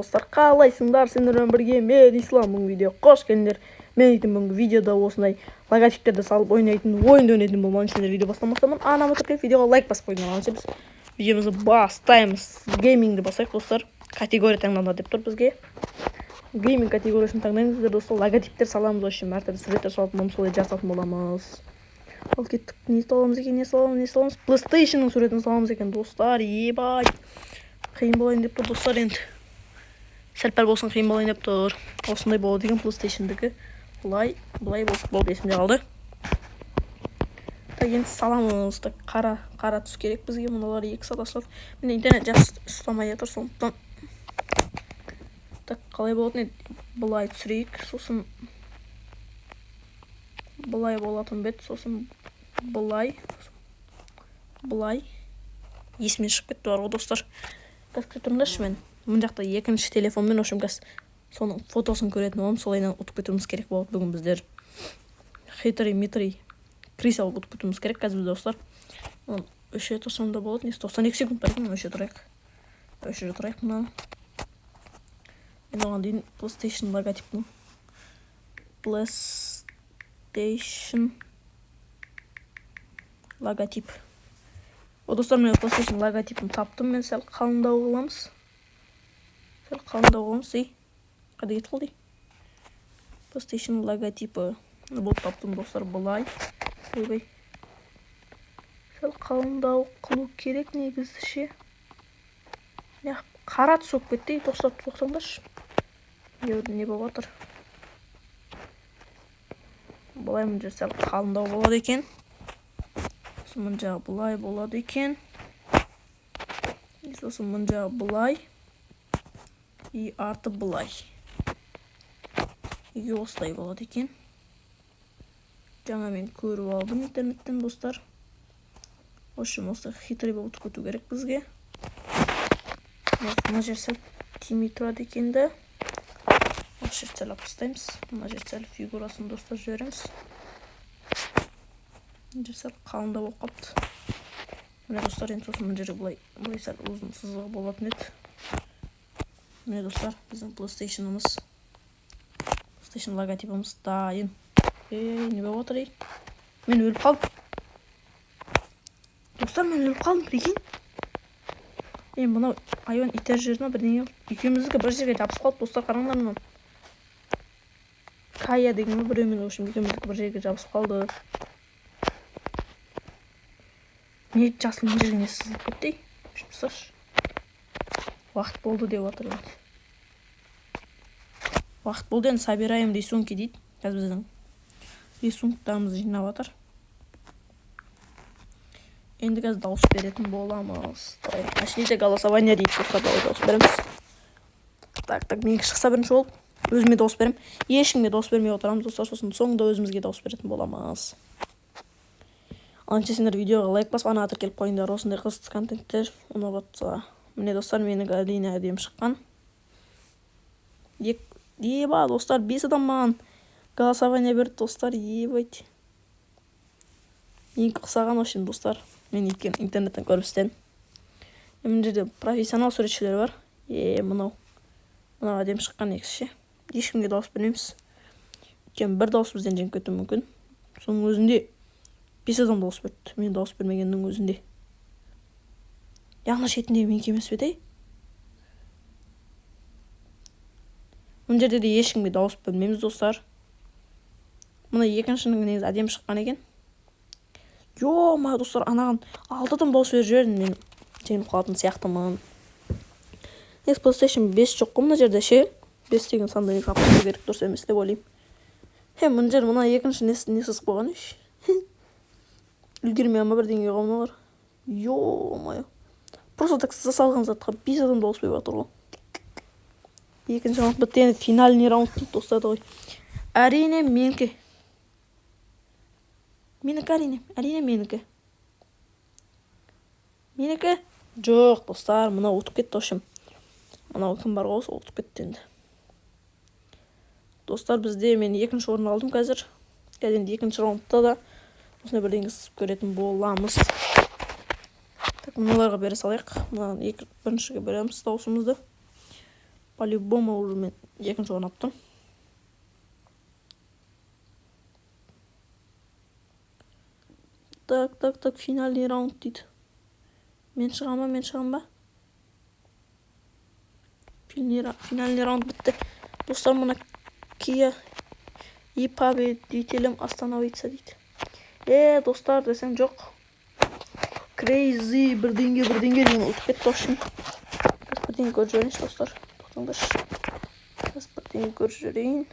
Достар, қалайсыңдар? Сендермен бірге мен, Ислам. Бүгінгі видео қош келдіңдер. Мен дейтін бүгінгі видеода осындай логотиптерді салып ойнайтын ойынды ойнайтын боламын. Сендер видео бастамастан бұрын арнама тіркеліп, видеоға лайк басып қойыңдар. Ал біз видеомызды бастаймыз. Геймингді басайық, достар. Категория таңдаңдар деп тұр бізге. Гейминг категориясын таңдаймыз біздер, достар. Логотиптер саламыз, в общем, әртүрлі суреттер салатын боламыз, солай жасатын боламыз. Ал кеттік. Не саламыз екен, не саламыз, не саламыз? PlayStation'ның суретін саламыз екен, достар. Ебать, қиын болайын деп тұр, достар. Енді сәл пәл болсын қиын болайын деп тұр. Осындай болады екен PlayStation'дікі. Былай, былай болды, есімде қалды. Так, енді саламыз. Так, қара, қара түс керек бізге. Мыналар 2 сағат ашылады. Міне, интернет жақсы ұстамай жатыр, сондықтан. Так, қалай болатын еді? Былай түсірейік, сосын былай болатын ба еді, сосын былай, былай. Есімнен шығып кетті бар ғой, достар. Қазір күте тұрыңдаршы. Мен мына жақта екінші телефонмен, в общем, қазір соның фотосын көретін боламын. Солайынан ұтып кетуіміз керек болады. Бүгін біздер хитрый митрый крыса болып ұтып кетуіміз керек қазір біз, достар. Оны өшіре тұрсам да болады негізі. 92 секунд бар екен. Өшіре тұрайық, өшіре тұрайық мынаны. Мен оған дейін PlayStation логотипін, PlayStation логотип. О, достар, міне, PlayStation логотипін таптым мен. Сәл қалыңдау қыламыз, сәл қалыңдау қыламыз. Ей, қайда кетіп қалды? PlayStation логотипі болып таптым, достар. Былай, ойбай, сәл қалыңдау қылу керек негізі ше. Неғып қара түс болып кетті, ей, достар? Тоқтаңдаршы, не болып жатыр? Былай, мына жер сәл қалыңдау болады екен. Сосын мына жағы былай болады екен. Сосын мына жағы былай и арты былай. Неге осылай болады екен? Жаңа мен көріп алдым интернеттен, достар. В общем, осылай хитрый болып кету керек бізге. Мына жер сәл тимей тұрады екен да. Осы жерді сәл алып тастаймыз. Мына жер сәл фигурасын дұрыстап жібереміз. Мына жер сәл қалыңдау болып қалыпты. Міне, достар, енді сосын мына жерге былай, былай сәл ұзын сызығы болатын еді. Міне, достар, біздің PlayStation'ымыз, PlayStation логотипіміз дайын. Ей, не болып жатыр? Ей, мен өліп қалдым, достар, мен өліп қалдым, прикинь. Е, мынау айуан итеріп жіберді ма, бірдеңе. Екеуміздікі бір жерге жабысып қалды, достар. Қараңдар, мынау Кая деген ба біреумен, в общем, екеуміздікі бір жерге жабысып қалды. Не, жасыл мына жерге не сызылып кетті? Ей, өшіріп тасташы. Уақыт болды деп жатыр енді. Уақыт болды енді. Собираем рисунки дейді. Қазір біздің рисунктарымызды жинап жатыр. Енді қазір дауыс беретін боламыз. Давай, начните голосование дейді, достар. Давай, дауыс береміз. Так, так, менікі шықса, бірінші болып өзіме дауыс беремін. Ешкімге дауыс бермей отырамыз, достар. Сосын соңында өзімізге дауыс беретін боламыз. Ал ендеше сендер видеоға лайк басып, анаға тіркеліп қойыңдар, осындай қызықты контенттер ұнап жатса. Міне, достар, менікі әрине әдемі шыққан. Еба, достар, бес адам маған голосование берді, достар. Ебать, менікі ұқсаған, в общем, достар. Мен өйткені интернеттен көріп істедім. Мына жерде профессионал суретшілер бар. Е, мынау, мынау әдемі шыққан негізі ше. Ешкімге дауыс бермейміз, өйткені бір дауыс бізден жеңіп кетуі мүмкін. Соның өзінде бес адам дауыс берді мен дауыс бермегеннің өзінде. Яғни шетіндегі менікі емес пе еді? Мына жерде де ешкімге дауыс бермейміз, достар. Мына екіншінің негізі әдемі шыққан екен. Ё-моё, достар, анаған алты адам дауыс беріп жіберді. Мен жеңіп қалатын сияқтымын негізі. PlayStation 5 жоқ қой мына жерде ше. 5 деген санды алып тастау керек, дұрыс емес деп ойлаймын. Е, мына жер, мына екінші не, не сызып қойған? Еш, үлгермей ма, бірдеңе ғой мыналар. Ё-моё, просто так сыза салған затқа бес адам дауыс беріп жатыр ғой. Екінші раунд бітті, енді финальный раунд дейді, достар. Давай, әрине, менікі, менікі, әрине, әрине, менікі, менікі. Жоқ, достар, мынау ұтып кетті. В общем, мынау кім бар ғой, сол ұтып кетті енді, достар. Бізде мен екінші орын алдым қазір. Қазір енді екінші раундта да осындай бірдеңе сызып көретін боламыз. Так, мыналарға бере салайық. Мына екі, біріншіге береміз дауысымызды. По-любому уже мен екінші орын алып тұрмын. Так, так, так, финальный раунд дейді. Мен шығам ба, мен шығам ба? Финальный раунд бітті. Достар, мына Кия и победителем остановиться дейді. Достар десең, жоқ. Crazy бірдеңе бірдеңе деген ұтып кетті, в общем. Қазір бірдеңе көріп жіберейінші, достар. Тоқтаңдаршы. Қазір бірдеңе көріп жіберейін.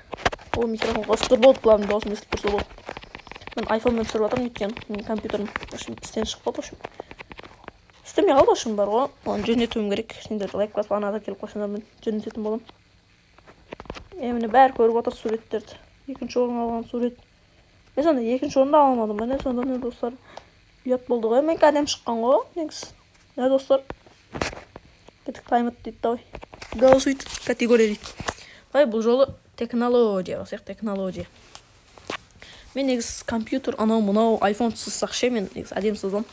О, микрофон қосып тұр, болды, главное, дауысым естіліп тұрса болды. Мен айфонмен түсіріп жатырмын, өйткені менің компьютерім, в общем, істен шығып қалды, в общем. Істемей қалды, в общем, бар ғой. Оны жөндетуім керек. Сендер лайк басып, анада келіп қойсаңдар, мен жөндететін боламын. Міне, бәрі көріп отыр суреттерді. Екінші орын алған сурет. Мен сонда екінші орынды ала алмадым ба, не сонда, не, достар? Ұят болды ғой, менікі әдемі шыққан ғой, негізі. Не, достар? Кеттік, таймер дейді, давай. Голосуйте, категория дейді. Давай, бұл жолы технология басайық, технология. Мен негізі компьютер, анау мынау, айфон сызсақ ше, мен негізі әдемі сызамын.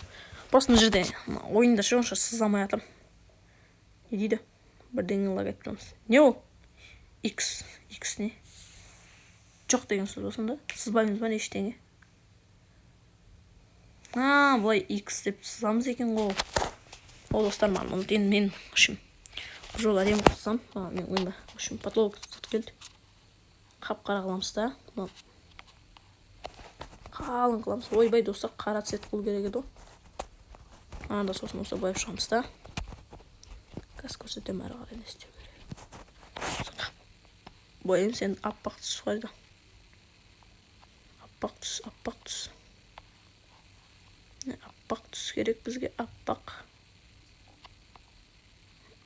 Просто мына жерде мына ойында ше, онша сыза алмай жатырмын. Не дейді? Бірдеңе логотип тұрмыз. Не ол? X. X не? Жоқ деген сөз ба сонда? Сызбаймыз ба, не, ештеңе? А, былай X деп сызамыз екен ғой. О, достар, маған ұмыт енді мен, в общем, бұл жолы әдемі қылып сызамын. А, мен ойыма, в общем, потолок сызғым келді. Қап-қара қыламыз да. Мына қалың қыламыз. Ойбай, достар, қара цвет қылу керек еді ғой. Анда сосын осылай бояп шығамыз да. Қазір көрсетемін әрі қарай не істеу керек. Бояймыз енді, аппақ түс қайда? Аппақ түс, аппақ түс. Не, аппақ түс керек бізге, аппақ.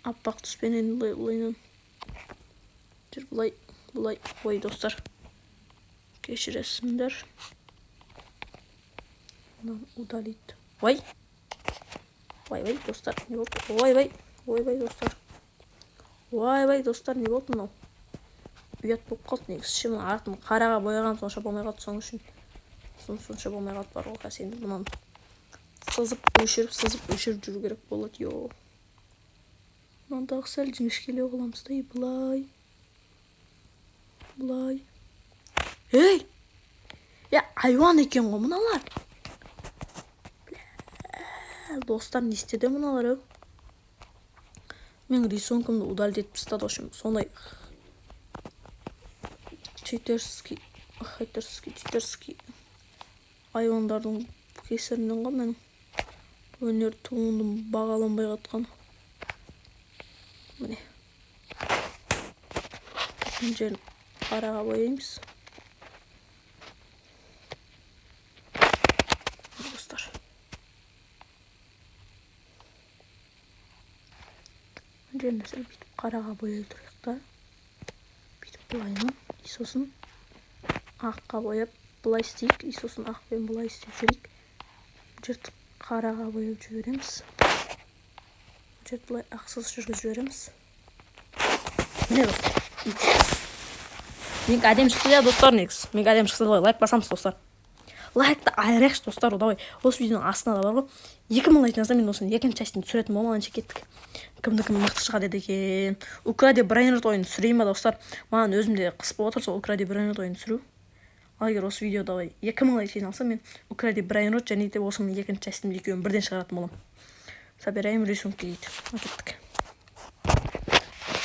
Аппақ түспен енді былай, былайынан. Жүр, былай, былай. Ой, достар. Кешіресіңдер. Мынаны удалить. Ой. Ой, ой, достар, не болды? Ойбай, ойбай, достар. Ойбай, достар, не болды мынау? Ұят болып қалды негізі ше, мына артын қараға бояған сонша болмай қалды, соның үшін. Сонша болмай қалды бар ғой. Қазір енді мынаны сызып, өшіріп, сызып, өшіріп жүру керек болады, йо. Мынаны тағы сәл жіңішкелеу қыламыз да, и былай. Былай. Ей! Я, айуан екен ғой мыналар. Бля, достар, не істеді мыналар, ау? Менің рисункамды удалить етіп тастады, в общем, сондай читерский, хейтерский, читерский айуандардың кесірінен ғой менің өнер туындым бағаланбай жатқан. Міне, мына жерін қараға бояймыз, достар. Мына жерін сәл бүйтіп қараға бояй тұрайық та, бүйтіп былайынан, и сосын аққа бояп былай істейік, и сосын ақпен былай істеп жіберейік. Бұл жерді қараға бояп жібереміз, бұл жерді былай ақсыз жүргізіп жібереміз. Міне, достар, менікі әдемі шықты, иә, достар. Негізі менікі әдемі шықса, давай лайк басамыз, достар. Лайкты айырайықшы, достар. Давай, осы видеоның астына да бар ғой, 2000 лайк жазса, мен осының екінші частін түсіретін боламын. Анша кеттік, кімдікі мықты шығады екен? Укради брейнрот ойынын түсірейін ба, достар? Маған өзімде қысып отыр сол Укради брейнрот ойынын түсіру. Ал егер осы видео, давай, 2000 лайк жиналса, мен Укради брейнрот және де осының екінші частін екеуін бірден шығаратын боламын. Собираем рисунки дейді. Кеттік.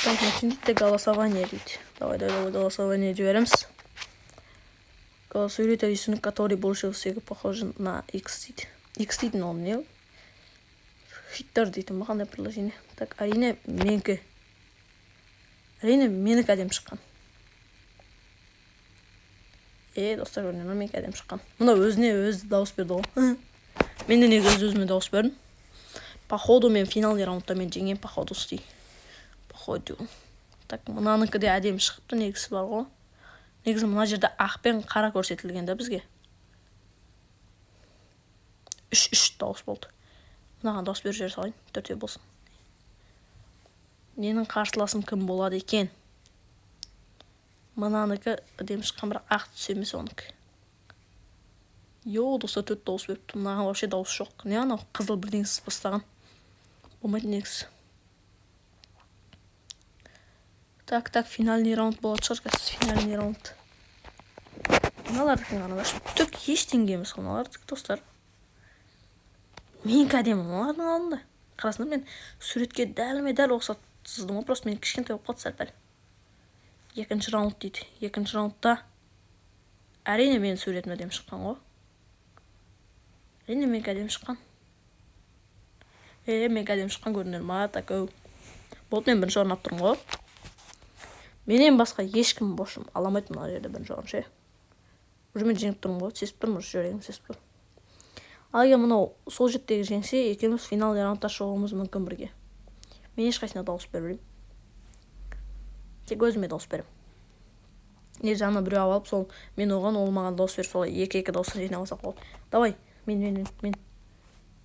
Так, начните голосование дейді. Давай, давай, давай, голосование жібереміз. Голосуйте рисунок, который больше всего похож на X дейді. X дейтін ол не? Хиттер дейтін ба, қандай приложение? Так, әрине, менікі. Әрине, менікі әдемі шыққан. Достар, көрдіңдер ме, менікі әдемі шыққан. Мына өзіне өзі дауыс берді ғой. Мен де негізі өз өзіме дауыс бердім. Походу, мен финальный раундта мен жеңемін, походу, істей. Походу. Так, мынанікі де әдемі шығыпты негізі бар ғой. Негізі мына жерде ақ пен қара көрсетілген да бізге. 3-3 дауыс болды. Мынаған дауыс беріп жібере салайын, төртеу болсын. Менің қарсыласым кім болады екен? Мынанікі әдемі шыққан, бірақ ақ түс емес оныкі. Йо, достар, 4 дауыс беріпті. Мынаған вообще дауыс жоқ. Не анау қызыл бірдеңе сызып тастаған. Болмайды негізі. Так, так, финальный раунд болатын шығар қазір, финальный раунд. Мыналардікін қараңдаршы, түк ештеңе емес қой мыналардікі, достар. Менікі әдемі мыналардың алдында. Қарасаңдар, мен суретке дәлме-дәл ұқсап сыздым ғой, просто мен кішкентай болып қалды сәл-пәл. Екінші раунд дейді. Екінші раундта әрине менің суретім әдемі шыққан ғой. Әрине менікі әдемі шыққан. Менікі әдемі шыққан, көрдіңдер ма? Так, болды, мен бірінші орын алып тұрмын ғой. Менен басқа ешкім бошым ала алмайды мына жерде бірінші орын ше. Уже мен жеңіп тұрмын ғой, сезіп тұрмын, уже жүрегім сезіп тұр. Ал егер мынау сол жеттегі жеңсе, екеуміз финал раундта шығуымыз мүмкін бірге. Мен ешқайсысына дауыс бермеймін. Тек өзіме дауыс беремін. Не жағына біреу алып, сол мен оған, ол маған дауыс беріп, солай екі-екі дауыстан жинап алсақ болады. Давай, мен, мен, мен, мен.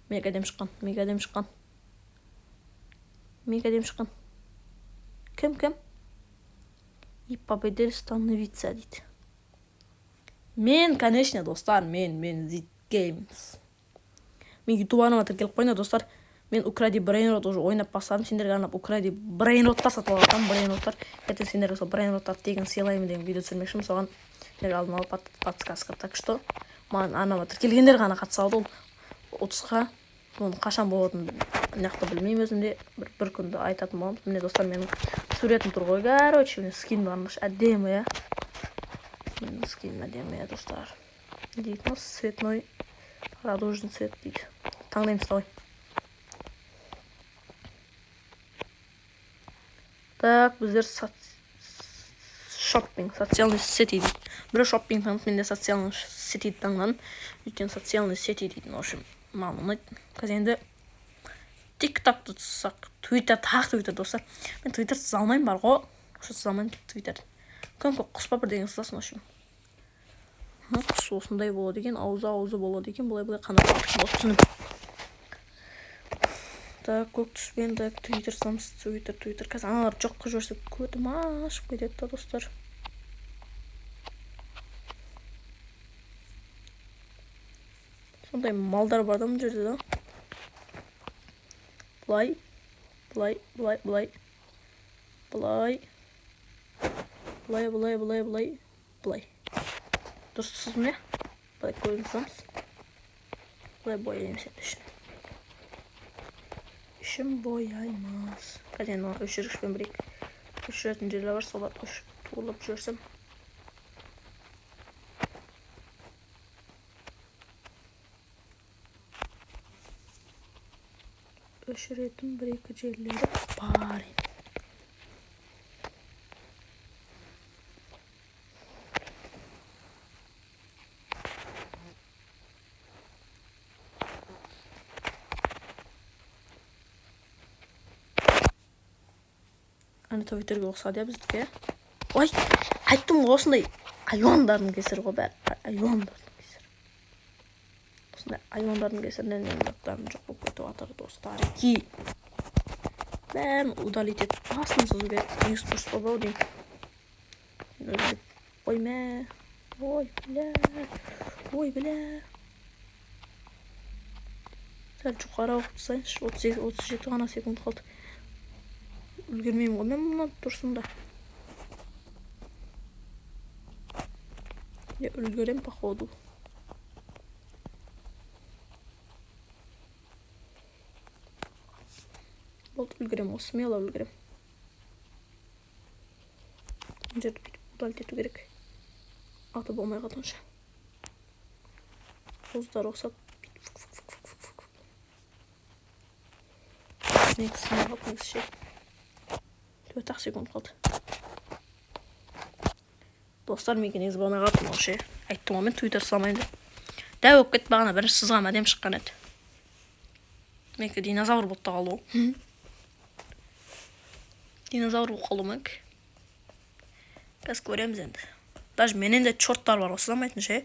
Менікі әдемі шыққан, менікі әдемі шыққан. Менікі әдемі шыққан. Кім, кім? И победитель становится дейді. Мен, конечно, достар, мен Zit Games. Мен YouTube арнама тіркеліп қойыңдар, достар. Мен Укради Брейнрот уже ойнап бастадым. Сендерге арнап Укради Брейнроттар сатып алып жатырмын, Брейнроттар. Ертең сендерге сол Брейнроттарды тегін сыйлаймын деген видео түсірмекшімін. Соған сендерге алдын ала подсказка. Так что маған арнама тіркелгендер ғана қатыса алады ол ұтысқа. Оның қашан болатынын нақты білмеймін өзім де. Бір күнді айтатын боламын. Міне, достар, менің суретім тұр ғой. Короче, менің скинім қараңдаршы, әдемі, иә. Менің скинім әдемі, иә, достар. Не дейді мынау? Цветной, радужный цвет дейді. Таңдаймыз, давай. Так, біздер шоппинг, социальный сети дейді. Біреу шоппинг таңдады, мен де социальный сети таңдадым. Өйткені социальный сети дейтін, в общем, маған ұнайды. Қазір енді TikTokты сызсақ, Twitter, тағы Twitter, достар. Мен Twitter сыза алмаймын бар ғой. Ошо сыза алмаймын Twitter. Кім көп құс па бірдеңе сызасың, в общем. Құс осындай болады екен, аузы болады екен, былай-былай қанат болады, түсініп. Так, көк түспен, так, Twitter сызамыз, Twitter, Twitter. Қазір аналар жоқ қылып жіберсе, көтім ашып кетеді да, достар. Сондай малдар бар да мына жерде да. Былай, былай, былай, былай. Былай. Былай, былай, былай, былай, былай. Дұрыс сыздым, иә? Былай көзін сызамыз. Былай бояймыз енді ішін. Ішін бояймыз. Қазір енді оны өшіргішпен бір екі өшіретін жерлер бар, соларды туылып жіберсем. Өшіретін бір екі жерлері бар енді. Ана Твиттерге ұқсады, иә, біздікі. Ой, айттым ғой, осындай айуандардың кесірі ғой бәрі. Айуандардың кесірі. Осындай айуандардың кесірінен менің заттарым жоқ болып кетіп жатыр, достар. Ки. Бәрін удалить етіп, басын сызу керек. Негізі дұрыс болды ау деймін. Мен өзім ой, мә. Ой, бля. Ой, бля. Сәл жоғары оқып тастайыншы. 38, 37 ғана секунд қалды. Үлгермеймін ғой мен мына тұрсында. Я үлгерем, походу. Болды, үлгерем ғой, смело үлгерем. Мына жерді бүйтіп удалить ету керек. Аты болмай қалғанша. Ауыздары ұқсап бүйтіп фук, фук, фук, фук, фук, фук. Негізі сынай қалды, негізі ше. 4-ақ секунд қалды. Достар, менікі негізі болмай қалды мынау ше. Айттым ғой мен Twitter сызамаймын деп. Дәу болып кетті, бағана бірінші сызғам әдемі шыққан еді. Менікі динозавр болып та қалды ғой. Динозавр болып қалды менікі. Қазір көреміз енді. Даже менен де черттар бар ғой сызамайтын ше.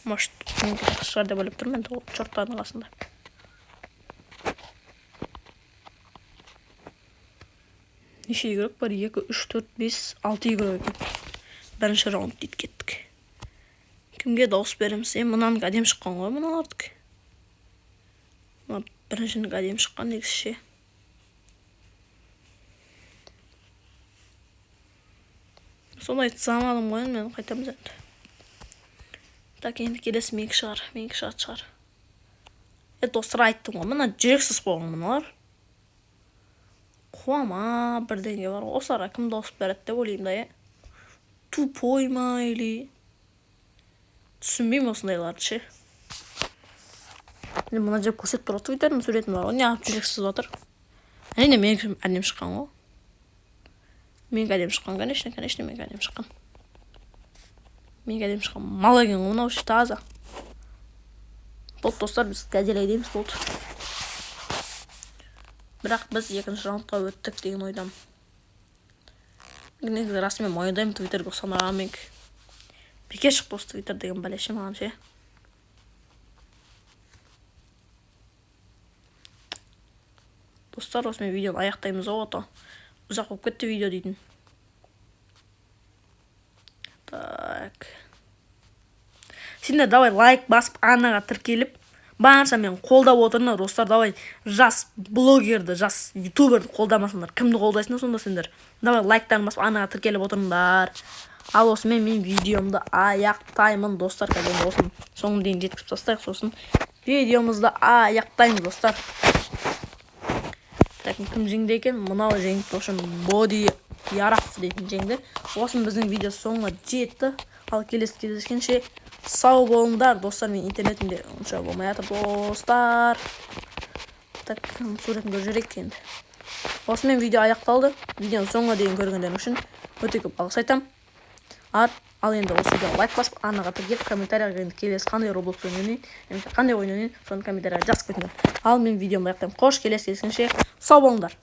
Может, менікі жақсы шығар деп ойлап тұрмын енді ол черттардың қасында. Неше игрок бар? 2, 3, 4, 5, 6 игрок екен. Бірінші раунд дейді, кеттік. Кімге дауыс береміз? Мынанікі әдемі шыққан ғой, мыналардікі. Мына біріншінікі әдемі шыққан негізі ше. Сондай салмадым ғой енді, мен қайтамыз енді. Так, енді келесі менікі шығар, менікі шығатын шығар. Е, достар, айттым ғой, мына жүрексіз қойған мыналар. Қуама бірдеңе бар ғой. Осыларға кім дауыс береді деп ойлаймын да, иә. Тупой ма или түсінбеймін осындайларды ше. Міне, мына жер көрсетіп тұр ғой, Твиттердің суретін бар ғой, неғып жүрексіз жатыр? Әрине, менікі әдемі шыққан ғой. Менікі әдемі шыққан, конечно, конечно, менікі әдемі шыққан. Менікі әдемі шыққан. Мал екен ғой мынау ше, таза. Болды, достар, біз газель айдаймыз, болды. Бірақ біз екінші раундқа өттік деген ойдамын. Негізі расымен мойындаймын, Твиттерге ұқсамаған менікі. Бекер шықты осы Твиттер деген бәле ше маған ше. Достар, осымен видеоны аяқтаймыз ғой, ото. Ұзақ болып кетті видео дейтін. Так. Сендер давай лайк басып, арнаға тіркеліп, барынша мен қолдап отырыңдар, достар, давай жас блогерді, жас ютуберді қолдамасаңдар, кімді қолдайсыңдар сонда сендер? Давай лайктарын басып, арнаға тіркеліп отырыңдар. Ал осымен мен видеомды аяқтаймын, достар. Қазір енді осыны соңына дейін жеткізіп тастайық, сосын видеомызды аяқтаймыз, достар. Так, кім жеңді екен? Мынау жеңді, в общем, Боди Яраф дейтін жеңді. Осымен біздің видео соңына жетті. Ал келесі кездескенше сау болыңдар, достар. Мен интернетімде онша болмай жатыр, достар. Так, суретін көріп жіберейік енді. Осымен видео аяқталды. Видеоның соңына дейін көргендерің үшін өте көп алғыс айтамын. Ал енді осы видеоға лайк басып, арнаға тіркеліп, комментарияға енді келесі қандай Roblox ойын ойнайын, немесе қандай ойын ойнайын, соны комментарияға жазып кетіңдер. Ал мен видеомды аяқтаймын. Қош, келесі кездескенше сау болыңдар.